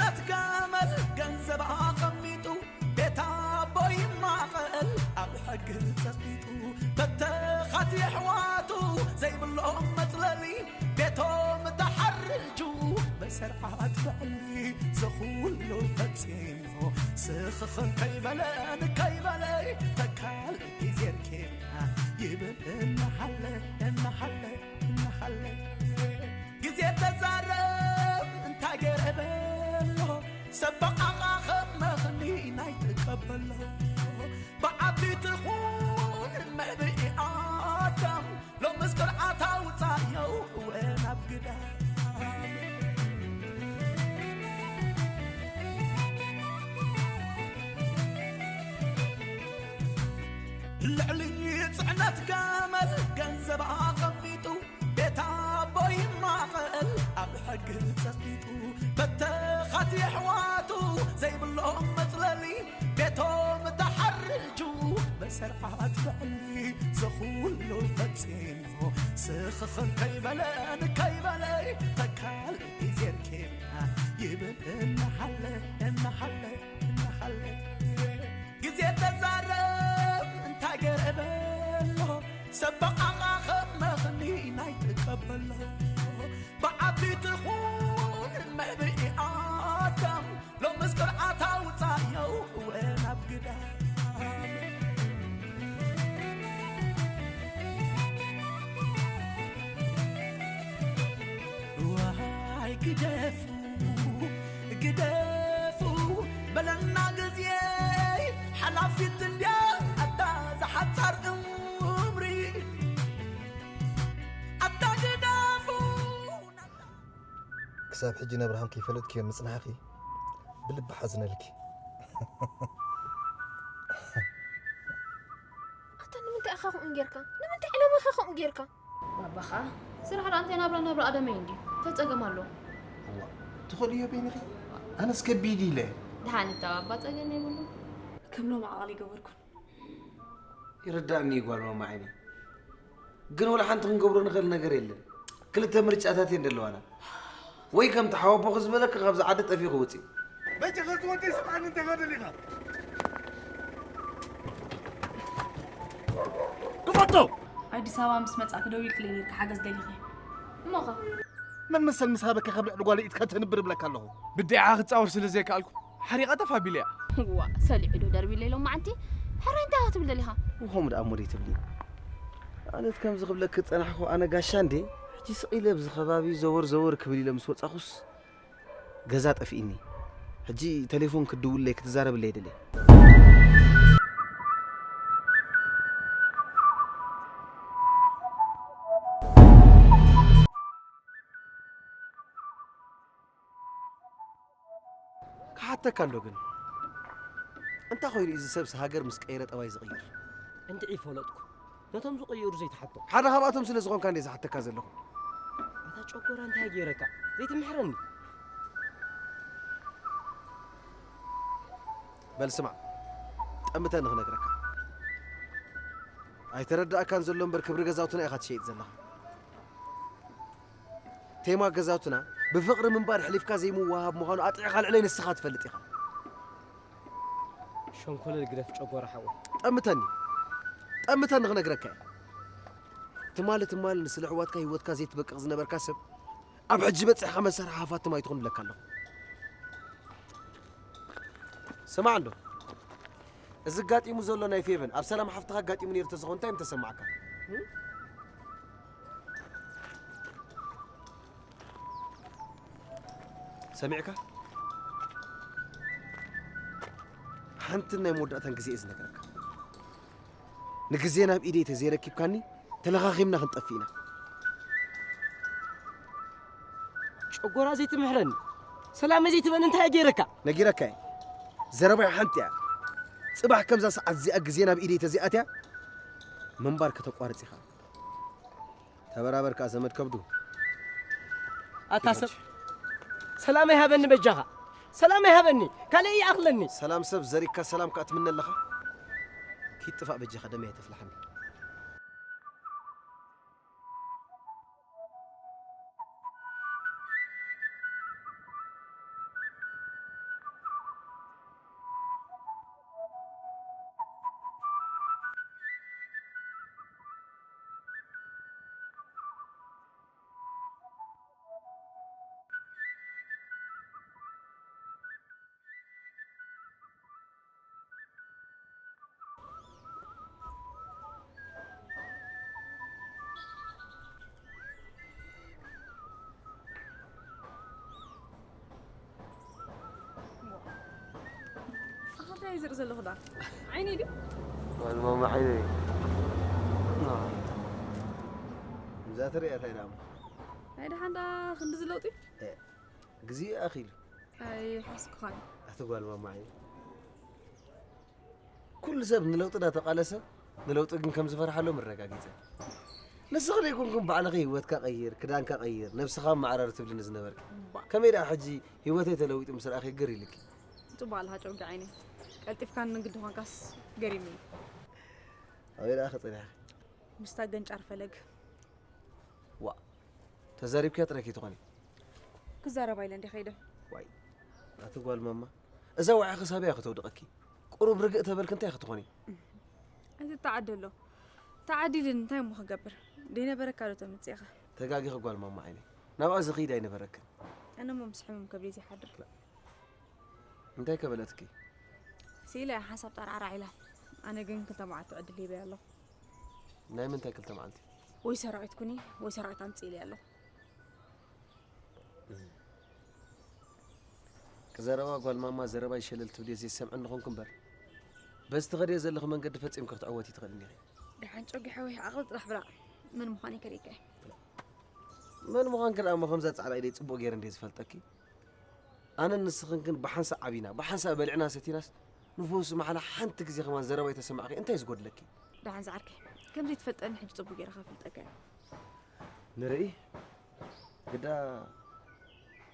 ኣትጋመል ገንዘብ ኣቐሚጡ ቤት ኣቦ ይማቐል ኣብ ሕጊ ጸቂጡ በተኻት የሕዋቱ ዘይብሎም መጽለሊ ቤቶም ተሓርጁ ብሰርዓት ብዕሊ ዝኹሉ ፈጺሙ ስኽኽን ከይበለ ንከይበለ ተካል ጊዜ ርኬብና ይብል እናሓለ እናሓለ እናሓለ ግዜ ተዛረብ እንታይ ገይረ በሎ ሰብ በቓቓ ከም መኽኒ ናይ ትቀበሎ ብዓዲ ትኹን መብኢ ኣዳም ሎምስ ቅርዓት ኣውፃዮ እወ ናብ ግዳ ልዕሊ ጽዕነት ገመል ገንዘብ ኣቐሚጡ ቤት ኣቦ ይማቐል ኣብ ሕጊ ጸቂጡ በተኻት የሕዋቱ ዘይብሎም መጽለሊ ቤቶም ተሓርጁ ብሰርዓት ብዕሊ ዝኹሉ ፈጺሙ ስኽኽን ከይበለ ንከይበለ ተካል ጊዜ ርኬብና ይብል እናሓለ እናሓለ እናሓለ ግዜ ተዛረብ እንታይ ገይረ በሎ ሰብ በቓቓ ከም መኽኒ ናይ ትቀበሎ ብዓዲ ትኹን መብኢ ኣዳም ሎምስ ቅርዓት ኣውፃዮ እወ ናብ ግዳ ዋይ ግደፉ ግደፉ በለና ግዜ ሓላፊት እንድያ ኣታ ዝሓፃር እምሪ ኣታ ግደፉ ክሳብ ሕጂ ነብርሃም ከይፈለጥክዮ ምጽናሕኺ ብልቢ ሓዝነልኪ። ኣታ ንምንታይ ኢኻ ከምኡ ጌርካ? ንምንታይ ዕላማኻ ከምኡ ጌርካ? ባባ ኸኣ ስራሕ ደኣ እንታይ ናብራ ናብራ ኣደመይ እንድዩ። እንታይ ጸገም ኣለዎ? እዋ ትኸድዮ በይንኺ? ኣነስ ከቢድ ኢለ። ደሓን እታ ባባ ጸገም የብሉ። ከም ሎሚ ዓቕሊ ገበርኩን። ይርዳእኒ እዩ ጓል ማማ ዓይነይ። ግን ወላ ሓንቲ ክንገብሮ ንኽእል ነገር የለን። ክልተ ምርጫታት እየን ዘለዋና። ወይ ከምቲ ሓወቦኺ ዝበለኪ ካብዚ ዓዲ ጠፊእኺ ውፅኢ። በጃኻ እዚ ወደይ ስምዓኒ እንታይ ኢኻ ደሊኻ? ክፈቶ! ኣዲስ ኣበባ ምስ መጻእኪ ደዊልክለይ ነይርኪ ሓገዝ ደሊኺ። እሞኸ? መን መሰል ምስ ሃበካ ካብ ልዕሊ ጓለይ ኢድካ ተንብር እብለካ ኣለኹ። ብዴዓኻ ክጻወር ስለ ዘይከኣልኩ ሓሪቓ ጠፍ ኣቢለያ። እዋእ ሰሊዑ ዶ ደርቢለይ ሎማዓንቲ? ሕራይ እንታይ ኢኻ ትብል ደሊኻ? ወኸምኡ ደኣ እሞ ደይትብሊ። ኣነት ከምዚ ክብለኪ ዝጸናሕኩ ኣነ ጋሻ እንዴ? ሕጂ ስቕ ኢለ ኣብዚ ከባቢ ዘወር ዘወር ክብል ኢለ ምስ ወጻኹስ ገዛ ጠፊእኒ። ሕጂ ተሌፎን ክትድውለይ ክትዛረብለይ ደልየ። ክሓተካ እንዶ ግን እንታይ ኮይኑ እዚ ሰብስ ሃገር ምስ ቀየረ ጠባይ ዝቕይር? እንድዒ ፈለጥኩ ነቶም ዝቕየሩ ዘይትሓቶም። ሓደ ካብኣቶም ስለ ዝኾንካ እንድየ ዝሓተካ ዘለኹ። ኣታ ጨጎራ እንታይ ገይረካ ዘይትምሕረኒ? በል ስማዕ ጠምተኒ ክነግረካ። ኣይተረዳእካን ዘሎ እምበር ክብሪ ገዛውትና ኢኻ ትሸይጥ ዘለኻ። ቴማ ገዛውትና ብፍቕሪ ምንባር ኣሕሊፍካ ዘይምውሃብ ምዃኑ ኣጥዒኻ ልዕለይ ንስኻ ትፈልጥ ኢኻ። ሸንኮለል ግደፍ ጨጎራ ሓወይ። ጠምተኒ ጠምተኒ ክነግረካ እየ። ትማሊ ትማሊ ንስለ ኣሕዋትካ ህይወትካ ዘይትበቅቕ ዝነበርካ ሰብ ኣብ ሕጂ በጺሕካ መሳርሒ ሃፋትም ኣይትኹን እብለካ ኣለኹ። ስማዕ እንዶ እዚ ኣጋጢሙ ዘሎ ናይ ፌቨን ኣብ ሰላም ሓፍትኻ ኣጋጢሙ ነይሩ ተዝኾን እንታይ ምተሰማዕካ? ሰሚዕካ? ሓንቲ ናይ መወዳእታን ግዜ እየ ዝነግረካ። ንግዜ ናብ ኢደይ ተዘይረኪብካኒ ተለኻኺምና ክንጠፍእ ኢና። ጨጎራ ዘይትምሕረኒ ሰላመይ ዘይትበኒ እንታይ ገይረካ? ነጊረካ እየ። ዘረባይ ሓንቲ እያ። ጽባሕ ከምዛ ሰዓት እዚኣ ግዜ ናብ ኢደይ ተዘይኣትያ ምንባር ከተቋርጽ ኢኻ። ተበራበር ከኣ ዘመድ ከብዱ። ኣታ ሰብ ሰላመይ ሃበኒ በጃኻ ሰላመይ ሃበኒ ካልእ ይኣኽለኒ። ሰላም ሰብ ዘሪግካ ሰላም ከኣ ትምነ ኣለኻ? ኪድ ጥፋእ በጃኻ ደመይ ኣይተፍልሓኒ። እንታይ ዝርኢ ዘለኹ ዳ? ዓይነይ ድዩ? ጓል ማማ ዓይነይ። እዛ ትሪኣ እንታይ ደኣ እሞ? ናይ ደሓን ደኣ ክንድዚ ለውጢ? እ፣ ግዜ ኣኺሉ። ኣይሓስኩኻን። ኣቲ ጓል ማማ ዓይነይ። ኩሉ ሰብ ንለውጢ ዳ ተቓለሰ፣ ንለውጢ ግን ከም ዝፈርሓሎም እረጋጊጸ። ንስኺ ደይኮንኩም ባዕልኺ ህይወትካ ቀይር፣ ክዳንካ ቀይር፣ ነብስኻ ኣመዓራሪ ትብልኒ ዝነበርኪ። እባ። ከመይ ደኣ ሕጂ ህይወተይ ተለዊጡ ምስ ረኣኺ ግር ኢልኪ? ጽቡቕ ኣለኻ ጨውጊ ዓይነይ። ቀልጢፍካ ንግዲ ኾንካስ ገሪሙኒ። ኣበይ ደኣ ክጸኒሕኪ? ምስታ ገንጫር ፈለግ። ዋእ፣ ተዛሪብክያ ጥራይ ከይትኾኒ። ክዛረባ ኢለ እንደ ኸይደ። ዋይ፣ ኣቲ ጓል ማማ፣ እዛ ዋዒ ክሳብ እያ ከተውድቐኪ። ቁሩብ ርግእ ተበልኪ እንታይ ክትኾኒ? ኣይትተዓደሎ። ተዓዲልን እንታይ እሞ ክገብር? ደይነበረካ ዶ ተምጽእኻ? ተጋጊኺ ጓል ማማ ዓይነይ። ናብኣ ዝኸይድ ኣይነበረክን። ኣነ እሞ ምስ ሕሙም ከብደይ ዘይሓድር። እንታይ ከበለትኪ? ስኢላ እያ ሓንሳብ ጠርዓራዕ ኢላ። ኣነ ግን ክልተ መዓልቲ ዕድል ሂበያ ኣለኹ። ናይ ምንታይ ክልተ መዓልቲ? ወይ ሰራቒት ኩኒ ወይ ሰራቒት ኣምጽእ ኢለያ ኣለኹ። ክዘረባ ጓል ማማ ዘረባ ይሸለል ትብልዮ ዘይሰምዐ እንኾንኩ እምበር፣ በዚ ትኸድዮ ዘለኺ መንገዲ ፈጺምኪ ክትዕወቲ ትኽእሊ እንዲኺ። ደሓን ጨጒ ሓወይ ዓቕሊ ጥራሕ ብላዕ። መን ምዃነይ ከርእየካ እየ። መን ምዃንኪ ደኣ እሞ ከምዛ ጻዕዳ ኢደይ ጽቡቕ ገይረ እንድየ ዝፈልጠኪ። ኣነን ንስኽን ግን ብሓንሳእ ዓቢና፣ ብሓንሳእ በሊዕና ሰቲናስ፣ ንፉስ መሓላ ሓንቲ ግዜ ከማን ዘረባይ ተሰማዕኪ፣ እንታይ ዝጎድለኪ? ደሓን ዝዓርከይ፣ ከም ዘይትፈልጠኒ ሕጂ ጽቡቕ ገይረ ከፍልጠካ እየ። ንርኢ፣ ግዳ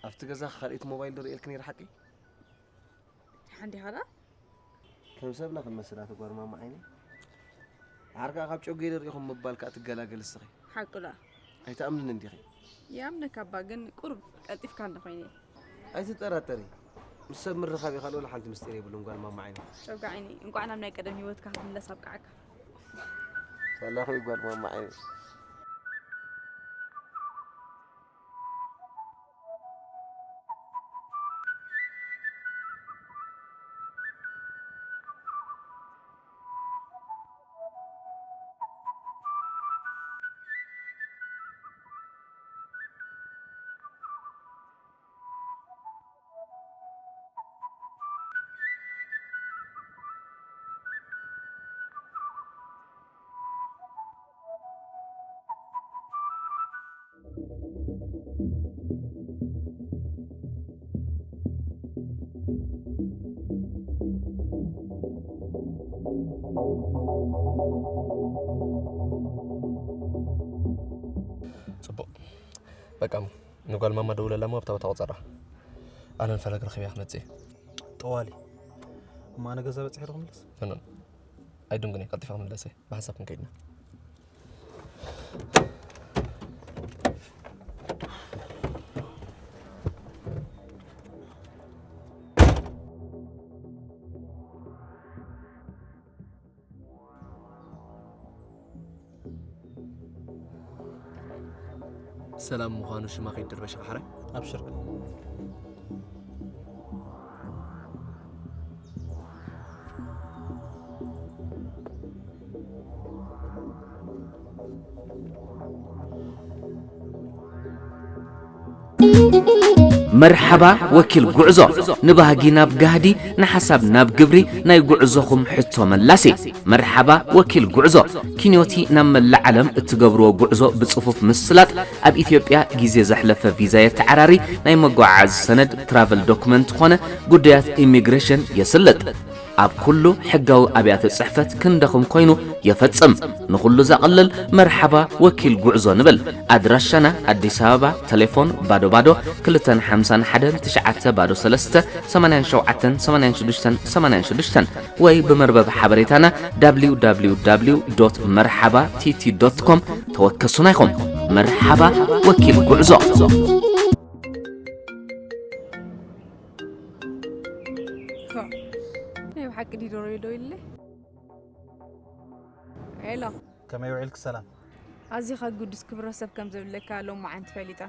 ኣብቲ ገዛ ካልኣይቲ ሞባይል ዶ ርእየልኪ ነይረ ሓቂ? ደሓን ዲኻ ደኣ? ከም ሰብና ክንመስል ኣቲ ጓል ማማ ዓይነይ። ደሓር ከኣ ካብ ጨጉየይ ዶ ርኢኹም ምባል ከኣ ትገላገሊ እስኺ። ሓቁ ደኣ። ኣይትኣምንን እንዲኺ? ይኣምነካ እባ፣ ግን ቁሩብ ቀልጢፍካ እንዶ ኮይነ። ኣይትጠራጠሪ። ምስ ሰብ ምርኻብ እዩ ካልእ ወላ ሓንቲ ምስጢር የብሉን ጓል ማማ ዓይነይ። ጨጉ ዓይነይ፣ እንቋዕ ናብ ናይ ቀደም ህይወትካ ክትምለስ ኣብቅዓካ። ሳላኹ እዩ ጓል ማማ ዓይነይ። ጽቡቕ። በቃ እሞ ንጓል ማማ ደውለላ እሞ ኣብታ ቦታ ቁጸራ። ኣነ ንፈለግ ረኺበያ ክመጽእ እየ። ጠዋሊ። እሞ ኣነ ገዛ በጺሐ ዶ ክምለስ? ኖ፣ ኖ። ኣይድንጉን እየ፣ ቀልጢፈ ክምለስ እየ። ብሓንሳብ ክንከይድ ኢና። ሰላም ምዃኑ ሽማ ከይትድርበሽ ሓራይ። ኣብሽር። መርሓባ ወኪል ጉዕዞ፣ ንባህጊ ናብ ጋህዲ፣ ንሓሳብ ናብ ግብሪ፣ ናይ ጉዕዞኹም ሕቶ መላሲ። መርሓባ ወኪል ጉዕዞ፣ ኪንዮቲ ናብ መላእ ዓለም እትገብርዎ ጉዕዞ ብጽፉፍ ምስላጥ፣ ኣብ ኢትዮጵያ ግዜ ዘሕለፈ ቪዛ የተዓራሪ፣ ናይ መጓዓዓዚ ሰነድ ትራቨል ዶክመንት ኾነ ጉዳያት ኢሚግሬሽን የስልጥ። ኣብ ኩሉ ሕጋዊ ኣብያተ ጽሕፈት ክንደኹም ኮይኑ የፈጽም። ንኹሉ ዘቕልል መርሓባ ወኪል ጉዕዞ ንብል። ኣድራሻና ኣዲስ ኣበባ፣ ቴሌፎን ባዶ ባዶ ክልተን ሓምሳን ሓደን ትሽዓተ ባዶ ሰለስተ ሰማንያን ሸውዓተን ሰማንያን ሽዱሽተን ሰማንያን ሽዱሽተን ወይ ብመርበብ ሓበሬታና www መርሓባ ቲቲ ዶት ኮም ተወከሱና ኢኹም። መርሓባ ወኪል ጉዕዞ። ናይ ብሓቂ ድዩ ዶ ሬድዮ ኢለ? ሄሎ። ከመይ ውዒልክ ሰላም? ኣዚኻ ግዱስ ክብረ ሰብ ከም ዘብለካ ሎማዓንቲ ፈሊጠ።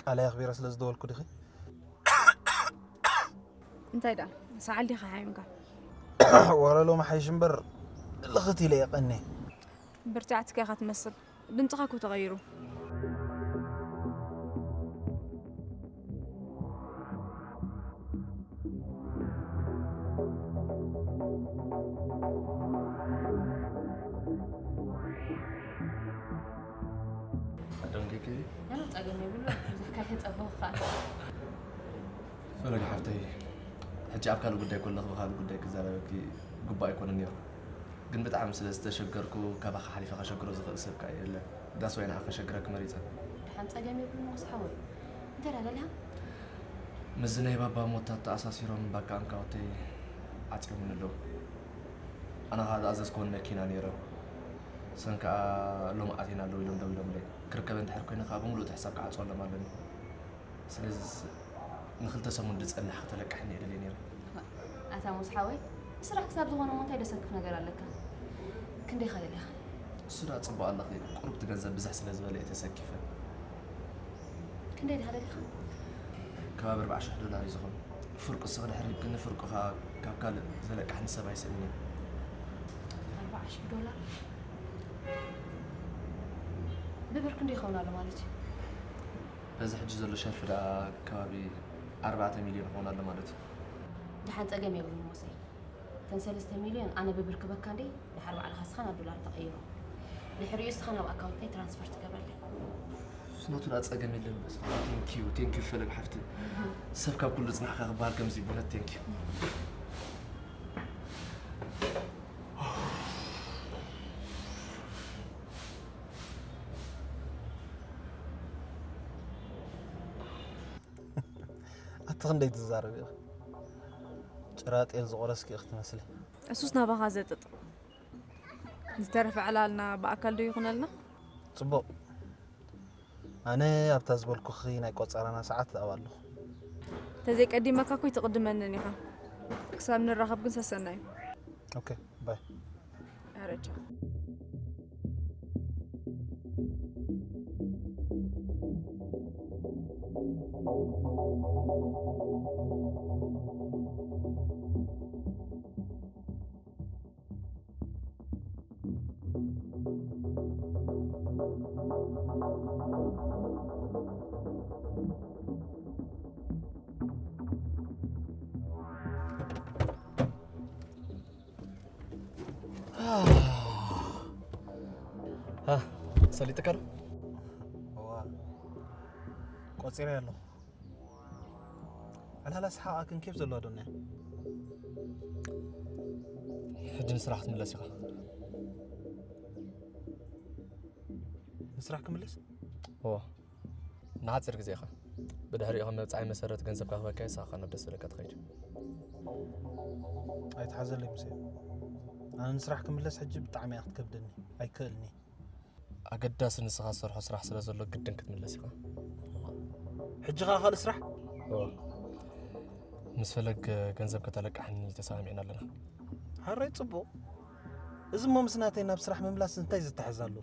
ቃለይ ኣኽቢረ ስለ ዝደወልኩ ዲኺ? እንታይ ደኣ? ሰዓል ዲኻ ሓሚምካ? ወረ ሎሚ ሓይሽ እምበር ልኽት ኢለ እየ ቀንየ። ብርትዕቲ ኢኻ ትመስል። ድምጽኻ እኮ ተቐይሩ። የብሉ ብዙሕ ካይተጸበኹ ከኣ። ፈለግ ሓፍተይ፣ ሕጂ ኣብ ካልእ ጉዳይ ኮለኹ ብኻልእ ጉዳይ ክዛረበኪ ግቡእ ኣይኮነን ነይሩ። ግን ብጣዕሚ ስለ ዝተሸገርኩ፣ ካባኻ ሓሊፈ ከሸግሮ ዝኽእል ሰብ ከኣ የለን። ዳስ ዋይ ንዓኻ ከሸግረኪ መሪጸ። ደሓን ጸገም የብሉን ሞስ ሓወይ። እንታይ ደኣ ደሊኻ? ምስዚ ናይ ባባ ሞት ኣተኣሳሲሮም ባንክ ኣካውንተይ ዓጽዮምኒ ኣለዉ። ኣነ ኸኣ ዝኣዘዝክወን መኪና ነይረ። ሰን ከኣ ሎሚ ኣትየን ኣለዉ ኢሎም ደዊሎምለይ። ክርከበን እንድሕር ኮይነ ከኣ ብምሉእ እቲ ሕሳብ ክዓጽወሎም ኣለኒ። ስለዚስ ንኽልተ ሰሙን ዝጸንሕ ክተለቅሕኒ እየ ደልየ ነይረ። ኣታ ሙስ ሓወይ፣ ንስራሕ ክሳብ ዝኾነ እሞ እንታይ ደሰክፍ ነገር ኣለካ? ክንደይ ኢኻ ደሊኻ? እሱ ደኣ ጽቡቕ ኣለኺ፣ ቁሩብ እቲ ገንዘብ ብዝሕ ስለ ዝበለ እየ ተሰኪፈ። ክንደይ ዲኻ ደሊኻ? ከባቢ ኣርባዓ ሽሕ ዶላር እዩ ዝኾን። ፍርቁ እስኺ ድሕሪ ሂብክኒ፣ ፍርቁ ከኣ ካብ ካልእ ዘለቅሓኒ ሰብ ኣይስእንን እየ። ኣርባዓ ሽሕ ዶላር? ብብር ክንደይ ይኸውን ኣሎ ማለት እዩ? በዚ ሕጂ ዘሎ ሸርፊ ደኣ ከባቢ ኣርባዕተ ሚልዮን ይኸውን ኣሎ ማለት እዩ። ደሓን ጸገም የብሉን ሞሰይ። እተን ሰለስተ ሚልዮን ኣነ ብብር ክበካ እንዴ፣ ደሓር ባዕልኻ እስኻ ናብ ዶላር ተቐይሮ። ድሕሪኡ እስኻ ናብ ኣካውንተይ ትራንስፈር ትገብረለይ። እሱ ናቱ ደኣ ጸገም የለን። በስ ቴንኪዩ፣ ቴንኪዩ ፈለግ ሓፍቲ። ሰብ ካብ ኩሉ ዝጽናሕካ ክበሃል ከምዚ ብእውነት ቴንኪዩ። ኣቲ ክንደይ ትዛረብ ኢኺ? ጭራ ጤል ዝቖረስኪ ኢኺ ትመስሊ። እሱስ ናባኻ ዘጥጥ። ዝተረፈ ዕላልና ብኣካል ዶ ይኹነልና? ጽቡቕ። ኣነ ኣብታ ዝበልኩኺ ናይ ቆጸራና ሰዓት ኣብኣ ኣለኹ። ተዘይቀዲመካ እኮ ኣይትቕድመንን ኢኻ። ክሳብ ንራኸብ ግን ሰሰናዩ። ኦኬ፣ ባይ። ኧረ ቻው። ሃ፣ ሰሊጥካ ዶ? እዋ፣ ቆጺረ ኣለኹ። ዕላላ ሰሓቓ ክንኬፍ ዘለዋ ዶ እኒኣ? ሕጂ ንስራሕ ክትምለስ ኢኻ። ንስራሕ ክምለስ? እወ። ንሓጺር ግዜ ኢኻ። ብድሕሪኡ ከም መብጽዓይ መሰረት ገንዘብካ ክበካ እየ፣ ንስኻ ናብ ደስ ዝብለካ ትኸይድ። ኣይትሓዘለይ ሙሴ። ኣነ ንስራሕ ክምለስ ሕጂ ብጣዕሚ እያ ክትከብደኒ። ኣይክእልን እየ። ኣገዳሲ ንስኻ ዝሰርሖ ስራሕ ስለ ዘሎ ግድን ክትምለስ ኢኻ። ሕጂ ኸኣ ካልእ ስራሕ? እወ። ምስ ፈለግ ገንዘብ ከተለቅሓኒ ተሰማሚዕና ኣለና። ሃራይ ጽቡቕ። እዚ እሞ ምስ ናተይ ናብ ስራሕ ምምላስ እንታይ ዝተሓዝ ኣሎ?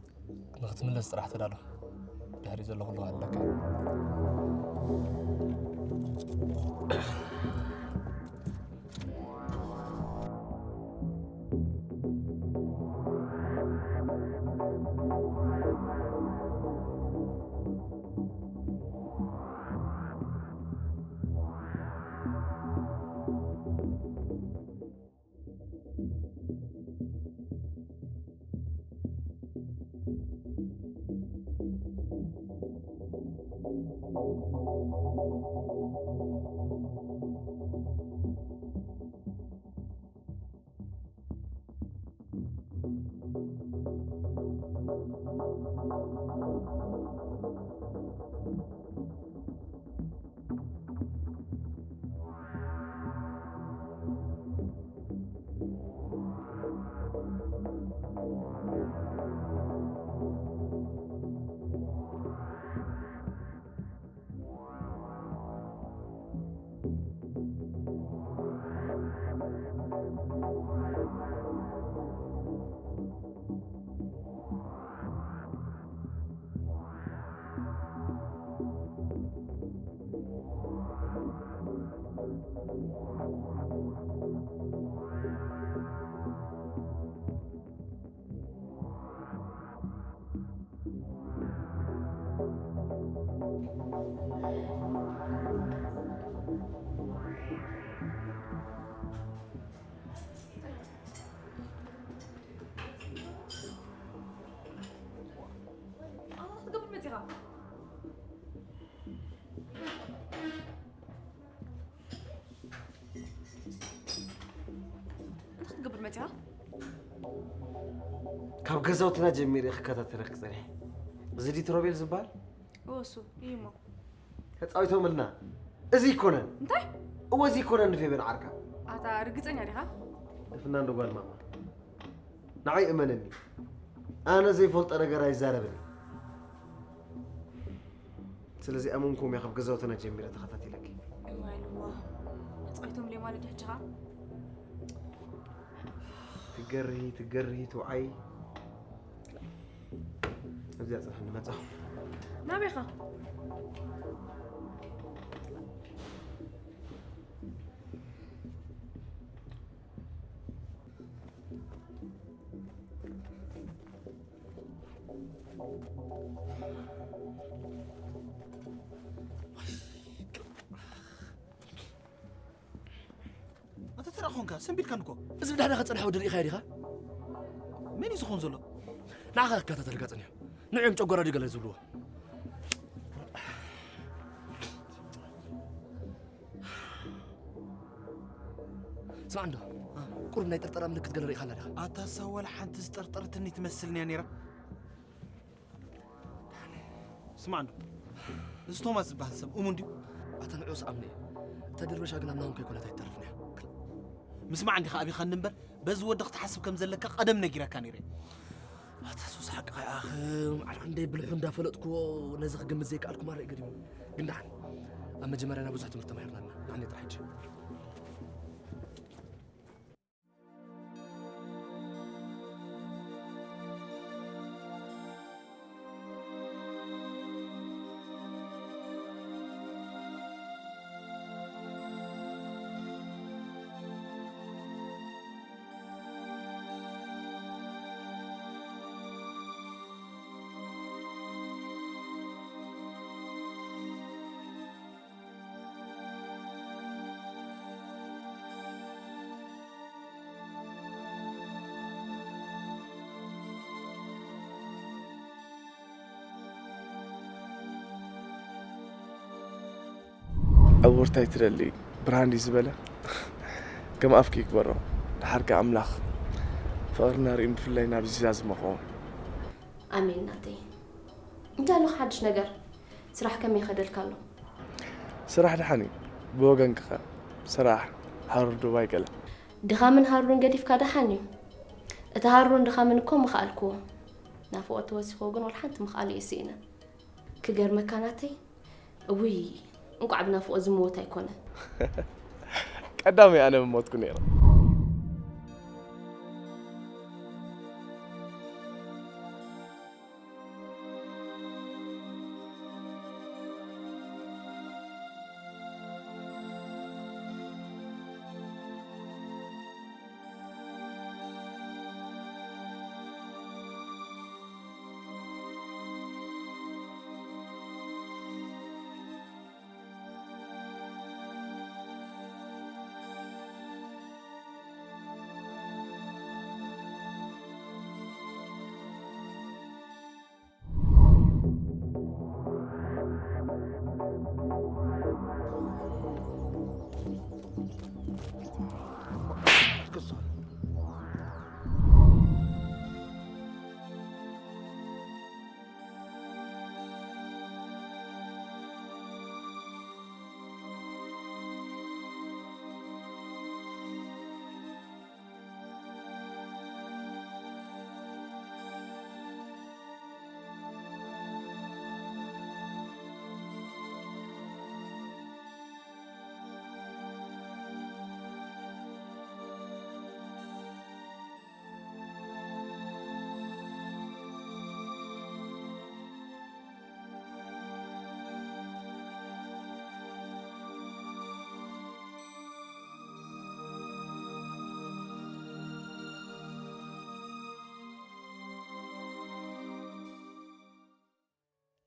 ንኽትምለስ ጥራሕ ተዳሎ። ድሕሪ ዘሎ ኩሉ ኣለካ። ኣታ ክትገብር መጺኻ? ካብ ገዛውትና ጀሚረ ክከታተለክ ጸኒሐ። እዚ ድዩ ሮቤል ዝበሃል? እወ፣ እሱ እዩ እሞ። ተጻዊቶምልና። እዚ ይኮነን። እንታይ? እወ፣ እዚ ይኮነን ንፌበን ዓርካ። ኣታ ርግጸኛ ዲኻ? ፍናንዶ ጓል ማማ። ንዓይ እመነኒ። ኣነ ዘይፈልጦ ነገር ኣይዛረብን። ስለዚ ኣመንኩም እያ ካብ ገዛውትና ጀሚረ ተኸታቲለኪ። እዋይ ልዋ። ተጻዊቶም ለይ ማለት ሕጂ ኸኣ? ትገርሂ፣ ትገርሂ፣ ትውዓይ። ኣብዚኣ ጽንሕ ንመጻኹ። ናበይ ኢኻ? ኣታ ተራ ኾንካ፣ ሰንቢድካኒ እኮ። እዚ ብዳሕዳ ከጸንሖ ድርኢኻዮ ዲኻ? መን እዩ ዝኸውን ዘሎ? ንዓኻ ክከታተልካ ጸኒሑ። ንዕኦም ጨጓራ ድዩ ገለ ዝብልዎ? ስማዕ እንዶ፣ ቁሩብ ናይ ጥርጠራ ምልክት ገለ ርኢኻ ኣላ ዲኻ? ኣታ ሰብ ወላ ሓንቲ ዝጠርጠረትኒ ትመስልኒ እያ ነይራ። ስማዕ እንዶ፣ እዚ ቶማስ ዝበሃል ሰብ እሙን ድዩ? ኣታ ንዕኡስ ኣምነ እየ። እታ ድርበሻ ግን ኣምላኽ ከይኮነት ኣይትተርፍን እያ። ምስማዕ እንዲኻ ኣቢኻኒ እምበር፣ በዚ ወዲ ክትሓስብ ከም ዘለካ ቀደም ነጊረካ ነይረ። ኣታ ሱስ ሓቅኻ ኢኻ። መዓል ክንደይ ብልሑ እንዳፈለጥኩዎ ነዚ ክግምት ዘይከኣልኩ ማራ እዩ ገሪሙኒ። ግን ደሓን፣ ኣብ መጀመርያና ብዙሕ ትምህርቲ ተማሂርና ኣለና። ንዓኒ ጥራሕ ሕጂ። ዕውርታይ ትደሊ ብርሃን ድዩ ዝበለ? ከም ኣፍኪ ይግበሮ። ድሓር ከ ኣምላኽ ፍቕርና ርእዩ ብፍላይ ናብዚ ዛዝሞ ኸውን። ኣሜን ናተይ። እንታይ ኣሎ ሓድሽ ነገር? ስራሕ ከመይ ይኸደልካ ኣሎ? ስራሕ ደሓን እዩ። ብወገንኪ ኸ? ስራሕ፣ ሃሩር ዱባይ ገለ? ድኻምን ሃሩርን ገዲፍካ ደሓን እዩ። እቲ ሃሩርን ድኻምን እኮ ምኽኣልክዎ። ናፍቖት ተወሲኽዎ ግን ወላ ሓንቲ ምኽኣል እየ ስኢነ። ክገርመካ ናተይ፣ እውይ፣ እንቋዕ ብናፍቖት ዝምወት ኣይኮነ። ቀዳመይ ኣነ ምሞትኩ ነይረ።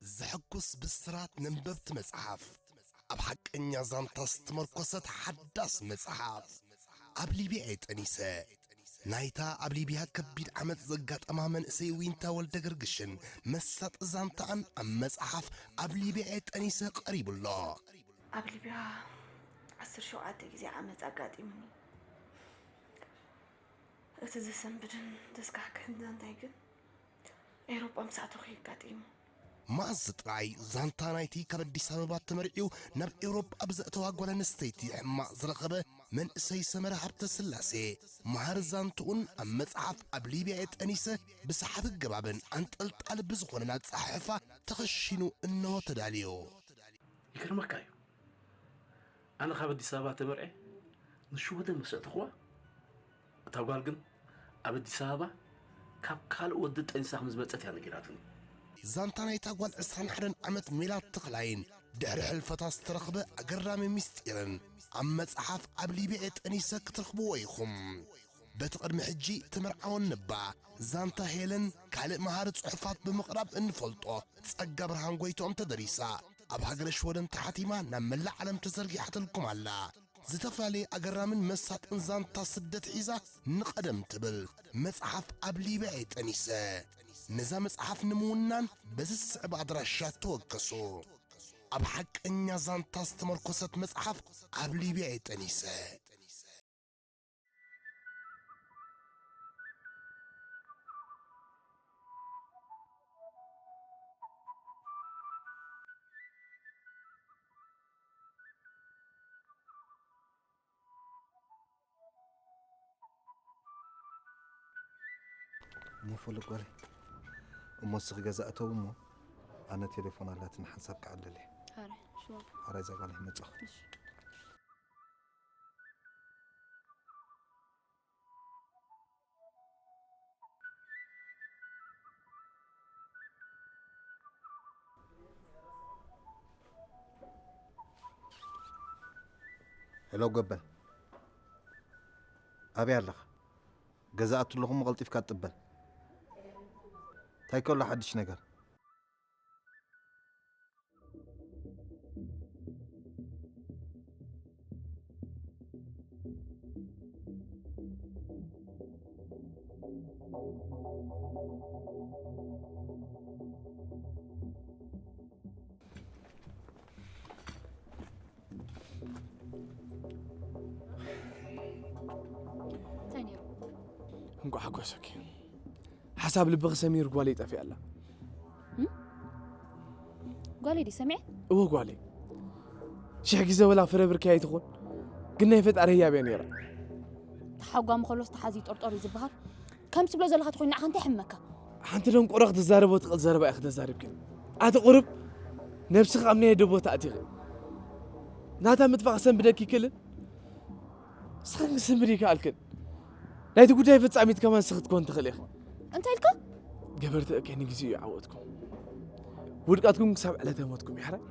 ዘሐጉስ ብስራት ነንበብቲ መጽሓፍ፣ ኣብ ሓቀኛ ዛንታ ዝተመርኮሰት ሓዳስ መጽሓፍ። ኣብ ሊብያ እየ ጠኒሰ። ናይታ ኣብ ሊብያ ከቢድ ዓመጽ ዘጋጠማ መንእሰይ ዊንታ ወልደ ገርግሽን መሳጢ ዛንታኣን ኣብ መጽሓፍ ኣብ ሊብያ እየ ጠኒሰ ቀሪቡ ኣሎ። ኣብ ሊብያ ዓሰርተ ሸውዓተ ግዜ ዓመጽ ኣጋጢሙኒ። እቲ ዘሰንብድን ዘስካሕክሕን ዛንታይ ግን ኤውሮጳ ምስ ኣተኹ የጋጢሙ። መኣዝ ጥራይ ዛንታ ናይቲ ካብ ኣዲስ ኣበባ ተመርዕዩ ናብ ኤውሮጳ ብዘእተዋ ጓል ኣንስተይቲ ሕማቕ ዝረኸበ መንእሰይ ሰመረ ሃብተ ስላሴ፣ መሃር ዛንትኡን ኣብ መጽሓፍ ኣብ ሊብያ የጠኒሰ ብሰሓቢ ገባብን ኣንጠልጣሊ ብዝኾነን ኣጸሓሕፋ ተኸሺኑ እነሆ ተዳልዮ። ይገርመካ እዩ። ኣነ ካብ ኣዲስ ኣበባ ተመርዐ ንሽወደን መሰጥኽዋ። እታ ጓል ግን ኣብ ኣዲስ ኣበባ ካብ ካልእ ወዲ ጠንሳ ከም ዝመጸት እያ ነጊራትኒ። ዛንታ ናይታ ጓል ዕስራን ሓደን ዓመት ሜላት ተኽላይን ድሕሪ ሕልፈታ ዝተረኽበ ኣገራሚ ምስጢርን ኣብ መጽሓፍ ኣብ ሊብያ ጠኒሰ ክትረኽብዎ ኢኹም። በቲ ቅድሚ ሕጂ ተመርዓወን ነባ ዛንታ ሄለን ካልእ መሃሪ ጽሑፋት ብምቕራብ እንፈልጦ ጸጋ ብርሃን ጎይትኦም ተደሪሳ ኣብ ሃገረ ሽወደን ተሓቲማ ናብ መላእ ዓለም ተዘርጊሓትልኩም ኣላ። ዝተፈላለየ ኣገራምን መሳጥን ዛንታ ስደት ሒዛ ንቐደም ትብል መጽሓፍ ኣብ ሊብያ የጠኒሰ። ነዛ መጽሓፍ ንምውናን በዚ ዝስዕብ ኣድራሻ ተወከሱ። ኣብ ሓቀኛ ዛንታ ዝተመርኮሰት መጽሓፍ ኣብ ሊብያ የጠኒሰ። እሞ ፈሉጥ ጓለይ፣ እሞ እስኺ ገዛ እተው እሞ ኣነ ቴሌፎን ኣላትኒ ሓንሳብ ክዓልል እየ። ኣረ ሽዋ ሓራይ እዛ ጓለይ መጻኹ። እሺ ሄሎ ጎበል፣ ኣበይ ኣለኻ? ገዛ ኣቱ ኣለኹ እሞ ቀልጢፍካ ጥበል። እንታይ ከሎ ሓድሽ ነገር? እንታይ ነይሩ? እንቋዕ ሓጎሰኪ። ሓሳብ ልብኺ ሰሚሩ ጓለይ ጠፊኣ ኣላ። ጓለይ ድዩ ሰሚዐ? እወ ጓለይ። ሽሕ ግዜ ወላ ፍረ ብርኪ ኣይትኹን፣ ግን ናይ ፈጣሪ ህያብ እያ ነይራ። ተሓጓሚ ከሎስ ተሓዚ ጠርጠር እዩ ዝበሃል። ከምዚ ትብሎ ዘለኻ ተኾይኑ ንዓኻ እንታይ ይሕመካ? ሓንቲ ደንቆሮ ክትዛረቦ ትኽእል ዘረባ ኢኺ ተዛሪብክን። ኣቲ ቁሩብ ነብስኺ ኣብ ናይ ኣደ ቦታ ኣእቲኺ። ናታ ምጥፋእ ክሰንብደኪ ይክእልን? ንስኽን ክስንብድ ይከኣልክን። ናይቲ ጉዳይ ፈጻሚት ከማን ንስኺ ክትኮን ትኽእሊ ኢኺ። እንታይ ኢልካ? ገበርቲ እከይ ንግዜኡ ይዓወትኩም። ውድቀትኩም ክሳብ ዕለተ ሞትኩም ይሕራይ።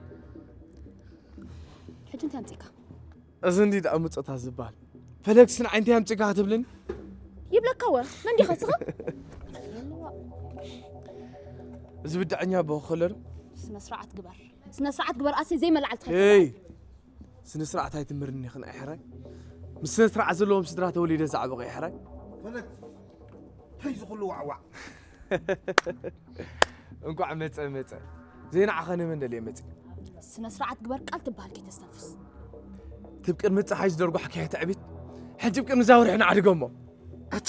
ሕጂ እንታይ ኣምጺእካ? እዚ እንዲ ደኣ ምጾታት ዝበሃል። ፈለግስን ዓይንቲ ኣምጺእካ ክትብልን? ይብለካ ወ መን ዲኻ ንስኻ? እዚ ብዳዕኛ ኣቦ ከሎ ዶ? ስነ ስርዓት ግበር። ስነ ስርዓት ግበር ኣሰይ ዘይመላዓል ትኸይድ። ሄይ! ስነ ስርዓት ኣይትምህርኒ ኢኽን ኣይሕራይ። ምስ ስነ ስርዓት ዘለዎም ስድራ ተወሊደ ዝዓበኹ ኣይሕራይ። ፈለግ እንታይ ዝኹሉ ዋዕዋዕ? እንቋዕ መጸ መጸ። ዘይንዓኸ ንመን ደልየ መጺ? ስነ ስርዓት ግበር ቃል ትበሃል ከይተስተንፍስ። ትብ ቅድሚ ጸሓይ ዝደርጓሕካዮ ትዕቢት ሕጂ ብ ቅድሚ ዛውርሒ ንዓድገሞ። ኣታ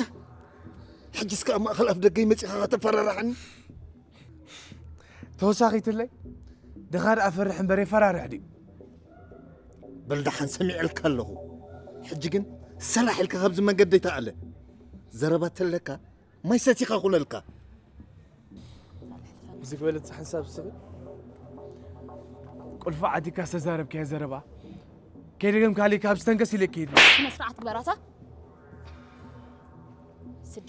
ሕጂ እስከ ኣብ ማእኸል ኣፍ ደገይ መጺኻ ከተፈራርሓኒ? ተወሳኺትለይ ድኻ ደኣ ፈርሕ እምበር የፈራርሕ ድዩ? በል ደሓን ሰሚዐልካ ኣለኹ። ሕጂ ግን ሰላሕ ኢልካ ካብዚ መንገደይ ተኣለ። ዘረባ ተለካ ማይ ሰቲኻ ኩለልካ። ብዝግበለት ሓንሳብ ስብል ቁልፊ ዓዲካ ዝተዛረብካዮ ዘረባ ከይደገምካለይ ካብ ዝተንከስ ኢለ ክሄድ። ስነ ስርዓት ግበራታ ስዲ።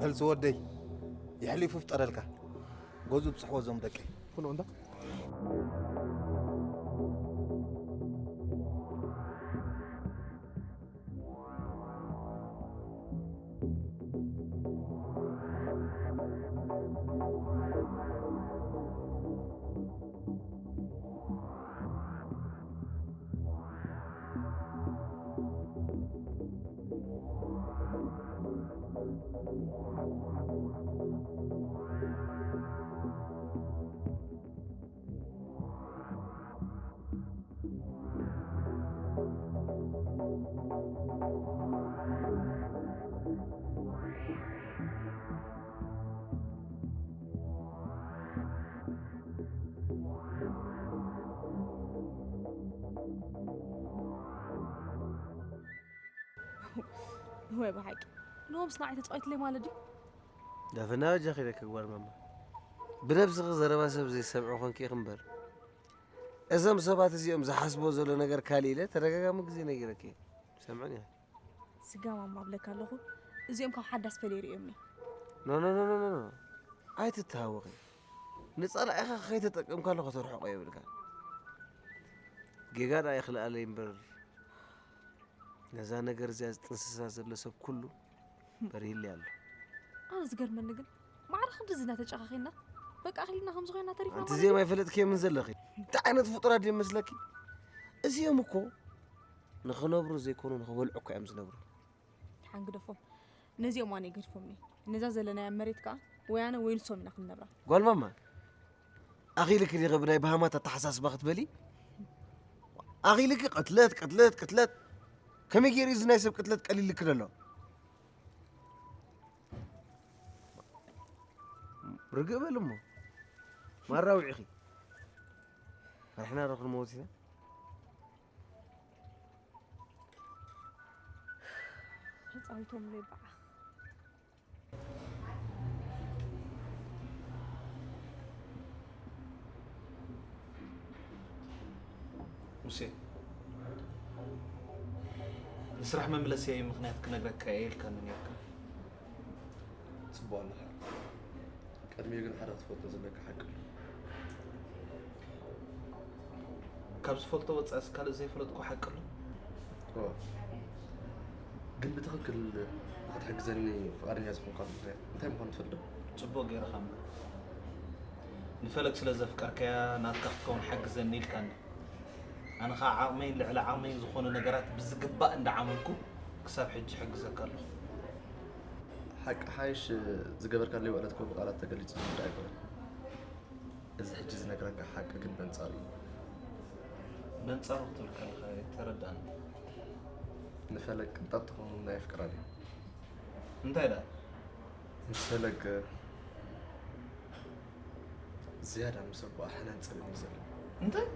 በል ዝወደይ የሕሊፉ ፍጠረልካ። ገዝኡ ብጽሕዎ እዞም ደቀይ። ኩኖ እንዳ ወይ ብሓቂ ንሆምስ ንዓይ ተጻዊትለይ ማለት ድዩ? ዳፈና በጃኺ ኢለኪ ጓል ማማ። ብነብስኺ ዘረባ ሰብ ዘይሰምዑ ኾንኪ ኢኺ እምበር። እዞም ሰባት እዚኦም ዝሓስብዎ ዘሎ ነገር ካልእ ኢለ ተደጋጋሚ ግዜ ነጊረኪ። ሰምዑኒ ኢኺ። ስጋ ማማ እብለካ ኣለኹ። እዚኦም ካብ ሓዳስ ፈልየ ርእዮምኒ። ኖ፣ ኖ፣ ኖ፣ ኖ፣ ኖ፣ ኖ። ኣይትተሃወኺ። ንጸላኢኻ ከይተጠቀምካሉ ከተርሕቆ የብልካን። ጌጋ ደኣ ይኽልኣለይ እምበር፣ ነዛ ነገር እዚኣ ዝጥንስሳ ዘሎ ሰብ ኩሉ በሪህለይ ኣሎ። ኣነ ዝገርመኒ ግን፣ ማዕረ ክንድዚ ኢና ተጨኻኺና፣ በቃ ኣኺልና ከምዚ ኮይና ተሪፍና ኣንቲ ማለት እዚኦም እዩ? ኣይፈለጥክዮምን ዘለኺ። እንታይ ዓይነት ፍጡራት ድዮም መስለኪ? እዚኦም እኮ ንኽነብሩ ዘይኮኑ ንኽበልዑ እኮ እዮም ዝነብሩ። ሓንግደፎም። ነዚኦም ኣነ ይገድፎምኒ። ነዛ ዘለናያ መሬት ከኣ ወይ ኣነ ወይ ንሶም ኢና ክንነብራ። ጓል ማማ፣ ኣኺልኪ ዲኺ ብናይ በሃማት ኣተሓሳስባ ክትበሊ? ኣኺልኪ ቅትለት፣ ቅትለት፣ ቅትለት። ከመይ ገይሩ እዚ ናይ ሰብ ቅትለት ቀሊልኪ ዘሎ? ርግእ በል እሞ። ማራ ውዒኺ። ፈሪሕና ዶ ክንመውት ኢና? ተጻዊቶምለይ በዓኽ። ሙሴ፣ ንስራሕ መምለሲየይ ምኽንያት ክነግረካ እየ ኢልካኒ ነይርካ። ጽቡቕ ኣለኻ። ቅድሚኡ ግን ሓደ ክትፈልጦ ዘለካ ሓቂ ኣሎ። ካብ ዝፈልጦ ወጻእስ ካልእ ዘይፈለጥኩ ሓቂ ኣሎ? እወ። ግን ብትኽክል ንኽትሕግዘኒ ፍቓደኛ ዝኾንካሉ ምኽንያት እንታይ ምዃኑ ትፈልጥ ዶ? ጽቡቕ ገይርኻ እምበር። ንፈለግ ስለ ዘፍቀርካያ ናትካ ክትከውን ሓግዘኒ ኢልካኒ። ኣነ ኸኣ ዓቕመይን ልዕሊ ዓቕመይን ዝኾኑ ነገራት ብዝግባእ እንዳዓመልኩ ክሳብ ሕጂ እሕግዘካ ኣለኹ። ሓቂ ሓይሽ ዝገበርካለይ ውዕለት እኮ ብቓላት ተገሊጹ ዝርዳእ ኣይኮነን። እዚ ሕጂ ዝነግረካ ሓቂ ግን በንጻሩ እዩ። በንጻሩ ክትብል ከለኻ ኣይተረድኣንን። ንፈለግ ቅንጣብ ትኸውን ናይ ኣፍቅራ ድዩ? እንታይ ደኣ? ንፈለግ ዝያዳ ምስ ኣቦኣ ሕነን ጽልእን እዩ ዘሎ። እንታይ?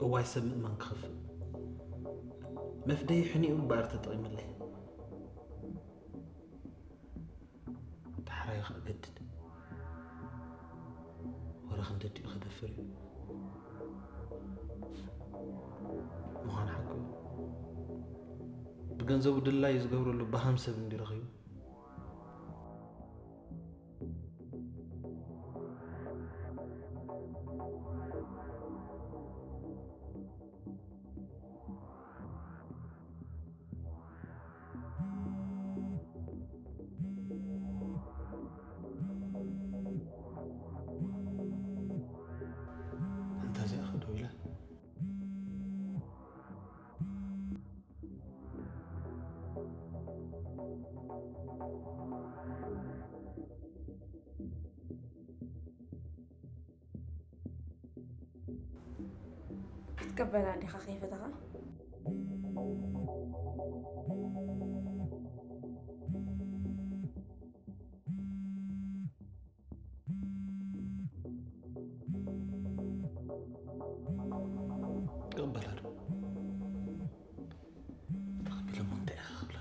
እዋይ ሰብ ምእማን ክኸፍእ። መፍደዪ ሕኒኡ እምበኣር ተጠቒመለይ። ዳሕራይ ከኣ ገድድ። ወረ ክንደዲኡ ከደፍር እዩ። ምዃኑ ሓቁ እዩ። ብገንዘቡ ድላዩ ዝገብረሉ በሃም ሰብ እንዲ ረኺቡ። እንተ እዚኣ ኸ ደው ኢላ? ክትቅበላ ዲኻ ከይፈተኻ? ክቕበላ ዶ? ተቐቢለ እሞ እንታይ ኢኻ ክብላ?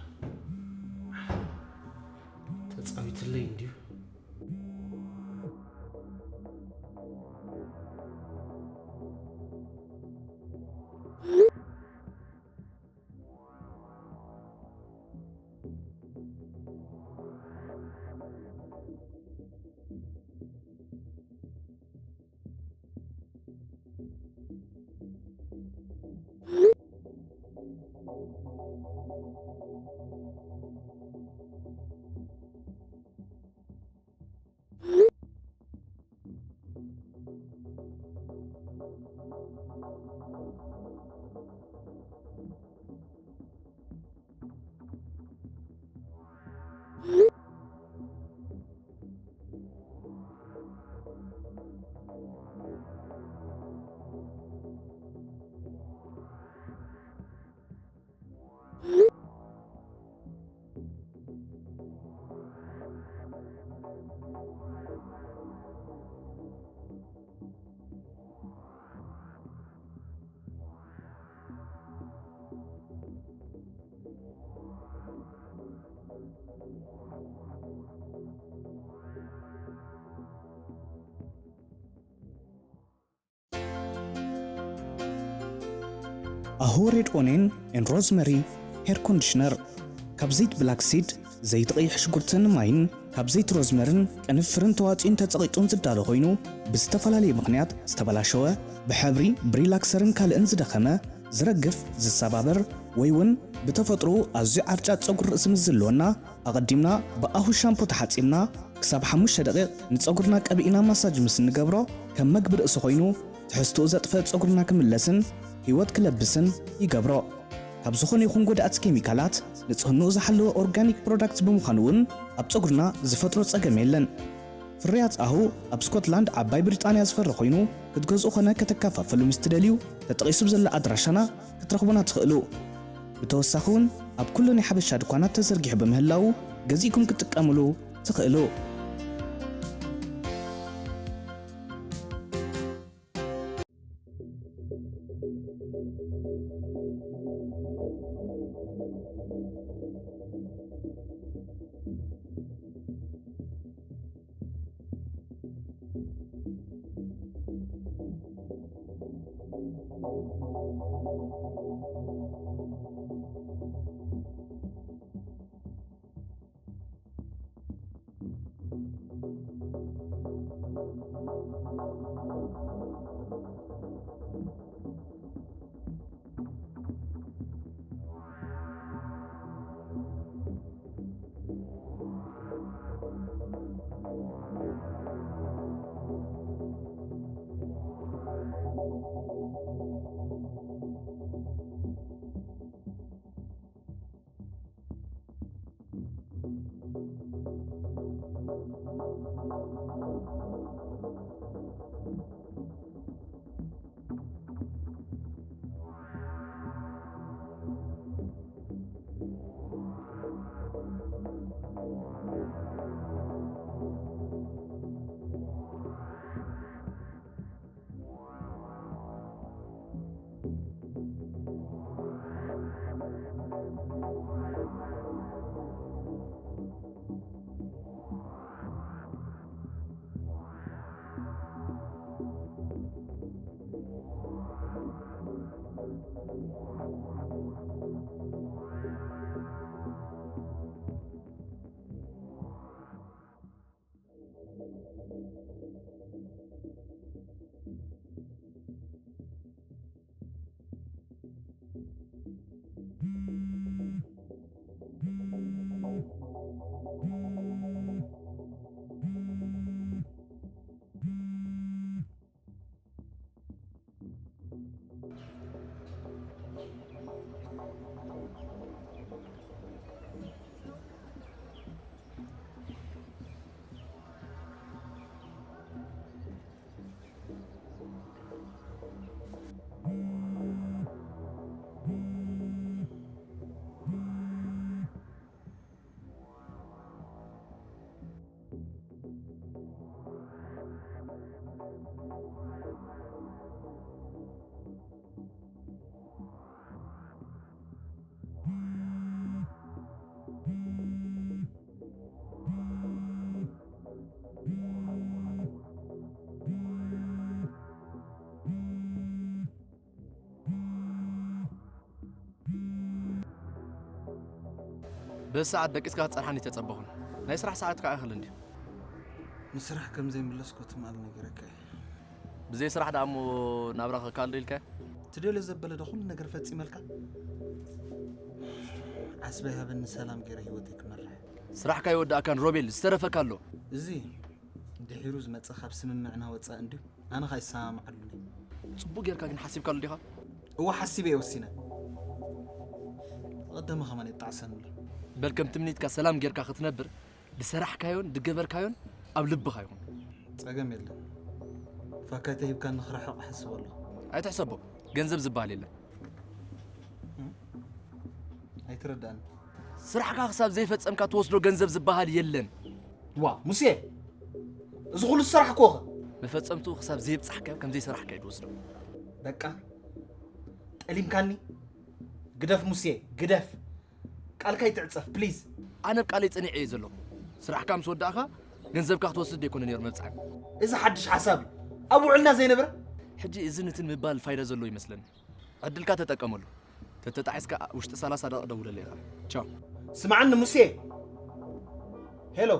ተጻዊትለይ እንድዩ። ኣሁ ሬድ ኦኔን ኤን ሮዝመሪ ሄር ኮንዲሽነር ካብ ዘይት ብላክ ሲድ፣ ዘይቲ ቀይሕ ሽጉርትን ማይን፣ ካብ ዘይቲ ሮዝመርን ቅንፍርን ተዋጺኡን ተጸቒጡን ዝዳሎ ኮይኑ፣ ብዝተፈላለየ ምኽንያት ዝተበላሸወ፣ ብሕብሪ፣ ብሪላክሰርን ካልእን ዝደኸመ፣ ዝረግፍ፣ ዝሰባበር፣ ወይ እውን ብተፈጥሮ ኣዝዩ ዓርጫጭ ጸጉሪ ርእሲ ምስ ዝህልወና፣ ኣቐዲምና ብኣሁ ሻምፖ ተሓጺብና ክሳብ ሓሙሽተ ደቂቕ ንጸጉርና ቀቢእና ማሳጅ ምስ እንገብሮ፣ ከም መግቢ ርእሲ ኮይኑ ትሕዝትኡ ዘጥፍእ ጸጉርና ክምለስን ህይወት ክለብስን ይገብሮ። ካብ ዝኾነ ይኹን ጎዳእቲ ኬሚካላት ንጽህንኡ ዝሓለወ ኦርጋኒክ ፕሮዳክት ብምዃኑ እውን ኣብ ጸጉርና ዝፈጥሮ ጸገም የለን። ፍርያት ኣሁ ኣብ ስኮትላንድ ዓባይ ብሪጣንያ ዝፈሪ ኮይኑ ክትገዝኡ ኾነ ከተከፋፍሉ ምስ ትደልዩ ተጠቒሱ ብዘሎ ኣድራሻና ክትረኽቡና ትኽእሉ። ብተወሳኺ እውን ኣብ ኩሉ ናይ ሓበሻ ድኳናት ተዘርጊሑ ብምህላዉ ገዚእኩም ክትጥቀምሉ ትኽእሉ። በዚ ሰዓት ደቂስካ ክትጸንሓኒ ተጸበኹን። ናይ ስራሕ ሰዓት ከኣ ይኽእል እንድዩ። ንስራሕ ከም ዘይምለስኩ ትማል ነጊረካ እየ። ብዘይ ስራሕ ደኣ እሞ ናብራ ከካል ዶ ኢልካ? ትደልዮ ዘበለ ዶ ኩሉ ነገር ፈጺመልካ? ዓስበ ሃበኒ ሰላም ገይረ ህይወተይ ክመርሕ። ስራሕካ ይወዳእካን ሮቤል፣ ዝተረፈካ ኣሎ። እዚ ድሒሩ ዝመጸ ካብ ስምምዕና ወጻኢ እንድዩ። ኣነ ኸኣ ይሰማምዓሉን እየ። ጽቡቕ ጌርካ ግን ሓሲብካሉ ዲኻ? እወ ሓሲበ እየ ወሲነ። ቀደመ ኸማን የጣዕሰኒ ኣሎ። በል ከም ትምኒትካ ሰላም ጌርካ ክትነብር ድሰራሕካዮን ድገበርካዮን ኣብ ልብኻ ይኹን። ጸገም የለን። ፋካይ ተሂብካኒ ክርሕቕ እሓስብ ኣለኹ። ኣይትሕሰቦ፣ ገንዘብ ዝበሃል የለን። እም? ኣይትረዳእን። ስራሕካ ክሳብ ዘይፈጸምካ ትወስዶ ገንዘብ ዝበሃል የለን። ዋ ሙሴ፣ እዚ ኩሉ ዝሰራሕክዎ ኸ? መፈጸምትኡ ክሳብ ዘይብጻሕካዮ ከም ዘይሰራሕካዮ ትወስዶ። በቃ ጠሊምካኒ። ግደፍ ሙሴ፣ ግደፍ። ቃልካ ይትዕጸፍ ፕሊዝ። ኣነ ኣብ ቃለይ ጸኒዐ እየ ዘለኹ። ስራሕካ ምስ ወዳእኻ ገንዘብካ ክትወስድ ደይኮነ ነይሩ መብጽዓይ። እዚ ሓድሽ ሓሳብ እዩ። ኣብ ውዕልና ዘይነበረ። ሕጂ እዝን እትን ምባል ፋይዳ ዘለዎ ይመስለኒ። ዕድልካ ተጠቀመሉ። ተተጣዒስካ ውሽጢ ሰላሳ ደቂቕ ደውለለይ ኢኻ። ቻው። ስምዓኒ ሙሴ። ሄሎ።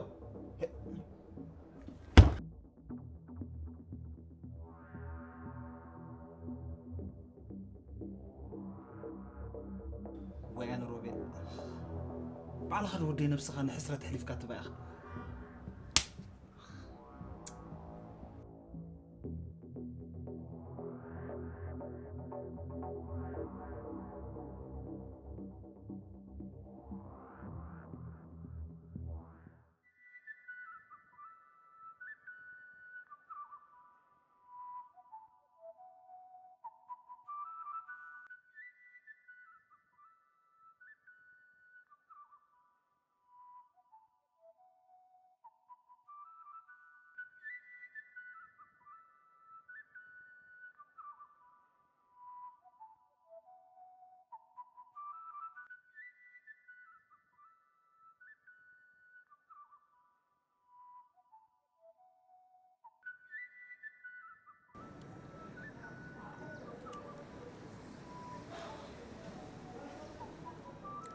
ወይ ኣነ ሮቤል፣ ባዕልኻ ዶ ወደይ ነብስኻ ንሕስረት ኣሕሊፍካ ትባ ኢኻ።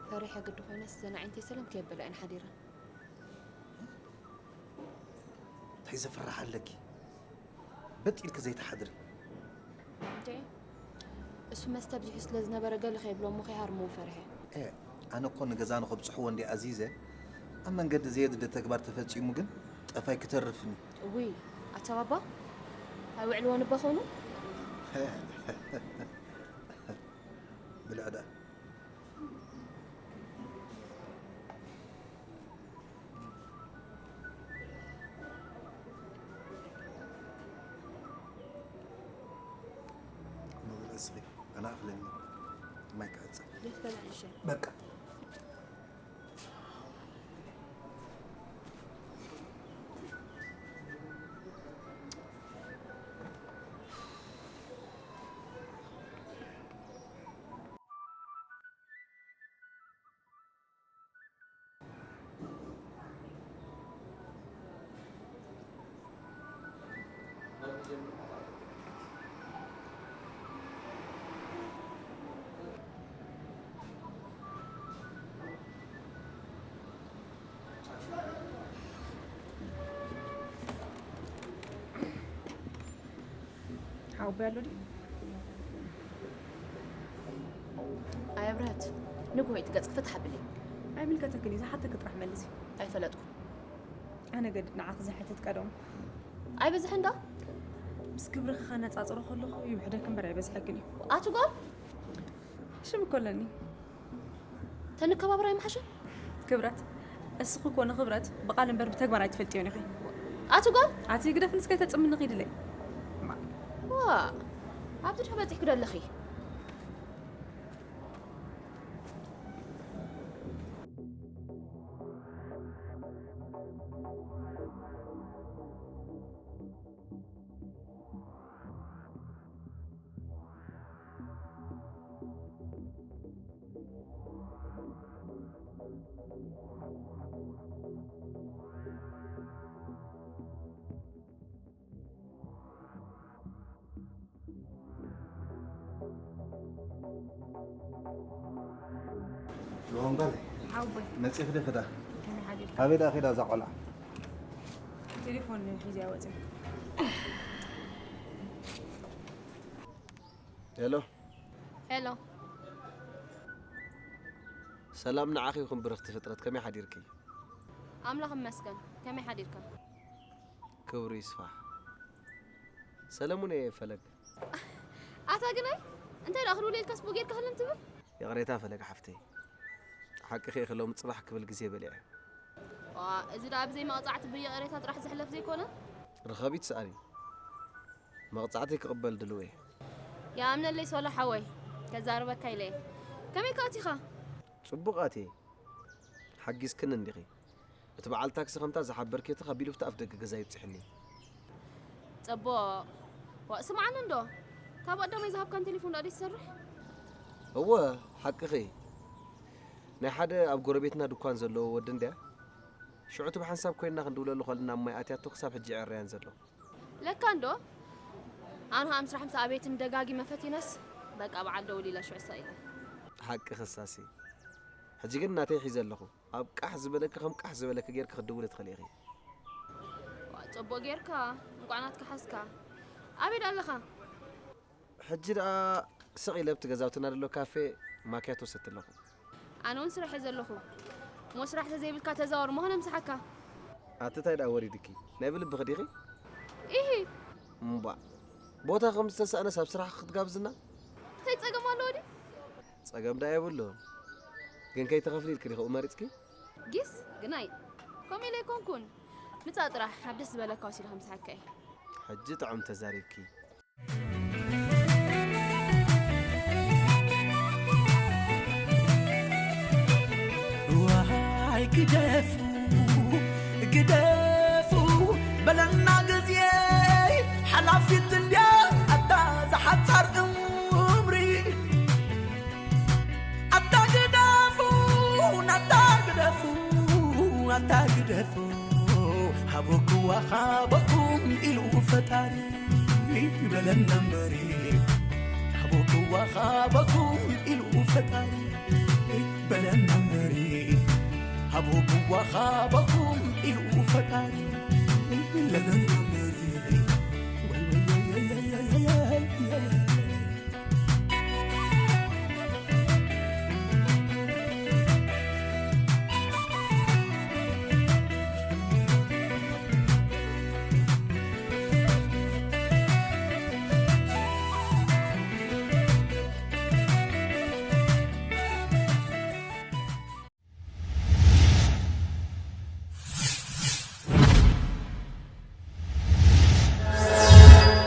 ፈሪሐ ግዲ ኮይነስ ዘን ኣዒንተይ ሰለም ከየበላ እየን ሓዲረን። እንታይ ዘፍርሕ ኣለኪ? በጥ ኢልኪ ዘይትሓድሪ። እንዴ፣ እሱ መስተ ኣብዚሑ ስለ ዝነበረ ገለ ከይብሎ እሞ ከይሃርምዎ ፈሪሐ። ኤ፣ ኣነ እኮ ንገዛና ከብጽሕዎ እንዲ ኣዚዘ፣ ኣብ መንገዲ ዘየድሊ ተግባር ተፈጺሙ ግን ጠፋይ ክተርፍኒ። እውይ፣ ኣታ ባባ፣ ኣይውዕልዎን እባ ኾኑ? ብልዕ ደኣ። መብልዕ ስኺ፣ ኣነ ኣኽለኒ። ማይ ክዕጸ። ደስ በላ ንእሸ። በቃ። ሓወቦይ ኣሎ ድዩ? ኣይ ኣብርሀት፣ ንግሆ እቲ ገጽ ክፍትሕ ኣብለይ። ኣይምልከተክን እዩ፣ ዝሓተኪ ጥራሕ መልሲ። ኣይፈለጥኩን። ኣነ ገድድ ንዓኺ ዝሕትት ቀደሙ። ኣይበዝሕን ዶ? ምስ ክብርኺ ከነጻጽሮ ከለኹ ይውሕደኪ እምበር ኣይበዝሐክን እዩ። ኣቲ ጓል! ሽም እኮ ኣለኒ። ተንከባበር ኣይምሓሸን? ክብረት፣ እስኺ እኮ ንኽብረት ብቓል እምበር ብተግባር ኣይትፈልጥዮን ኢኺ። ኣቲ ጓል! ኣቲ ግደፍኒ እስከ ተጽምኒ ኺድለይ። ዋ፣ ኣብዚ ድኣ በጺሕኪ ዶ ኣለኺ? ሎምበል ኣቦይ፣ መጺኺ ዶ ኸዳ? ከመይ ሓዲርካ? ኣበይ ደኣ ኸዳ እዛ ቆልዓ? ቴሌፎን ሒዘ ወፂ። ሄሎ። ሄሎ። ሰላም ንዓኺ ይኹን ብርኽቲ ፍጥረት፣ ከመይ ሓዲርኪ? ኣምላኽ ይመስገን። ከመይ ሓዲርካ? ክብሩ ይስፋሕ። ሰለሙን እየ ፈለግ። ኣታ ግናይ እንታይ ደኣ ክንውለልካ ስቡ ጌርካ ክልም ትብል? ይቕሬታ ፈለግ ሓፍተይ። ሓቅኺ ኢኺ፣ ሎሚ ጽባሕ ክብል ግዜ በሊዐ። ዋ፣ እዚ ደኣ ብዘይ መቕጻዕቲ ብይቕሬታ ጥራሕ ዝሕለፍ ዘይኮነ? ርኸቢት ሰኣኒ። መቕጻዕቲ ክቕበል ድልው እየ። ይኣምነለይ ሶሎ ሓወይ፣ ከዛርበካ ኢለ እየ። ከመይ ከ ኣቲኻ? ጽቡቕ ኣትየ። ሓጊዝክኒ እንዲኺ። እቲ በዓል ታክሲ ከምታ ዝሓበርክዮ ተቐቢሉ ኣብቲ ኣፍ ደገ ገዛ ይብጽሕኒ። ጽቡቕ። ዋእ ስምዓኒ እንዶ፣ ካብ ቀዳማይ ዝሃብካን ቴሌፎን ደኣ ደይትሰርሕ? እወ፣ ሓቅኺ። ናይ ሓደ ኣብ ጎረቤትና ድኳን ዘለዎ ወዲ እንድያ። ሽዑ እቲ ብሓንሳብ ኮይንና ክንድውለሉ ከለና እሞ እያ ኣትያቶ ክሳብ ሕጂ የዐርያን ዘሎ። ለካ እንዶ፣ ኣነ ኸኣ ምስራሕ ምስ ኣቤትን ደጋጊመ ፈቲነስ፣ በቃ በዓል ደውል ኢለ ሽዑ ሰ ኢለ። ሓቂ ክሳሲ። ሕጂ ግን ናተይ ሒዘ ኣለኹ። ኣብ ቃሕ ዝበለኪ ከም ቃሕ ዝበለኪ ጌርኪ ክትድውሊ ትኽእሊ ኢኺ። ዋ፣ ጽቡቕ ጌርካ፣ እንቋዕ ናትካ ሓዝካ። ኣበይ ደኣ ኣለኻ? ሕጂ ደኣ ስቕ ኢለ ኣብቲ ገዛውትና ዘሎ ካፌ ማክያቶ ሰቲ ኣለኹ። ኣነ እውን ስራሕ እየ ዘለኹ። እሞ ስራሕ ተዘይብልካ ተዛወር፣ መኾነ ምሳሓካ። ኣቲ እንታይ ደኣ ወሪድኪ? ናይ ብልብኺ ዲኺ? ኢሂ። እምቧ። ቦታ ከም ዝተሳእነስ ኣብ ስራሕ ክትጋብዝና? እንታይ ጸገም ኣለዎ ድዩ? ጸገም ደኣ የብሉን። ግን ከይትኸፍሊ ኢልኪ ዲኺ መሪጽኪ? ጊስ ግናይ። ከምኡ ኢለ ኣይኮንኩን። ምጻእ ጥራሕ፣ ኣብ ደስ ዝበለካ ወሲድካ ምሳሓካ እየ። ሕጂ ጥዑም ተዛሪብኪ። ዋይ ግደፉ ግደፉ በለና ግዜ ሓላፊት እንድያ ኣታ ዝሓጻር እምሪ ኣታ ግደፉ ኣታ ግደፉ ኣታ ግደፉ ሃበክዋ ሃበኩም ኢሉ ፈጣሪ በለና እምበሪ ሃበክዋ ሃበኩም ኢሉ ፈጣሪ በለና እምበሪ ሃበክዋ ሃበኩም ኢሉ ፈጣሪ ለለንኮ